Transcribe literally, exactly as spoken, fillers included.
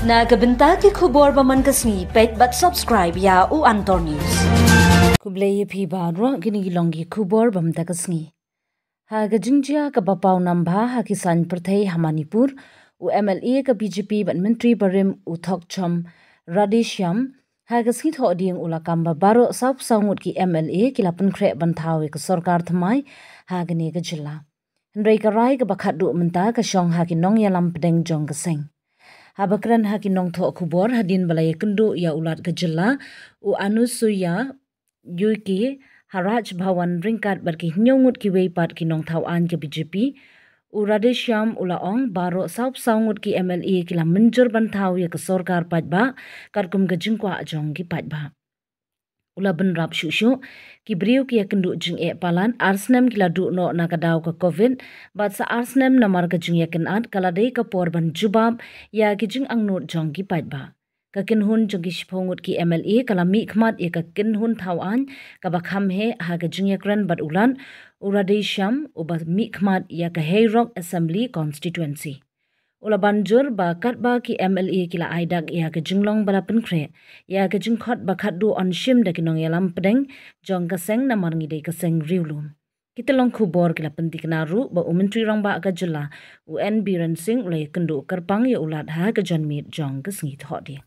Na ka bynta ki khubor ba man ka sngi, peit bad subscribe ïa U Antor News. Khublei ïa phi baroh, kine ki long ki khubor ba man ka sngi. Ha ka jingjia kaba paw nam bha ha ki saiñ pyrthei ha Manipur, u M L A ka B J P bad Myntri barim u Thokchom Radheshyam, ha ka sngi Thohdieng u la kam ba baroh saw phew saw ngut ki M L A ki la pynkhreh ban thaw ïa ka sorkar thymmai ha kane ka jylla. Hynrei ka rai kaba khatduh mynta ka shong ha ki nongïalam pdeng jong ka seng. Haba kren ha ki nongthoh khubor hadien ba la ïakynduh ïa u Lat ka jylla, u Anusuiya Uike, ha Raj Bhavan ryngkat bad ki hynñiew ngut kiwei pat ki nongthaw aiñ ka B J P, u Radheshyam u la ong baroh saw phew saw ngut ki M L A ki la mynjur ban thaw ïa ka sorkar paidbah katkum ka jingkwah jong ki paidbah. U la bynrap shuh shuh, ki briew ki ïakynduh jingeh palat, ar snem ki la duh noh na ka daw ka Covid, bad sa ar snem namar ka jingïakynad, ka la dei ka por ban jubab ïa ki jingangnud jong ki paidbah. Ka kynhun jong ki shiphew ngut ki M L A ka la mihkhmat ïa ka kynhun thaw aiñ kaba kham heh ha ka jingïakren bad u Lat, u Radheshyam, uba mihkhmat ïa ka Heirok Assembly Constituency. U la ban jur ba katba ki M L A ki la ai dak ïa ka jinglong ba la pynkhreh ïa ka jingkhot ba khatduh yn shim da ki nongïalam pdeng jong ka seng namar ngi dei ka seng riewlum. Ki tyllong khubor ki la pynthikna ruh ba u Myntri Rangbah ka jylla, u N Biren Singh, u la ïakynduh kyrpang ïa u Lat ha ka janmiet jong ka sngi Thohdieng.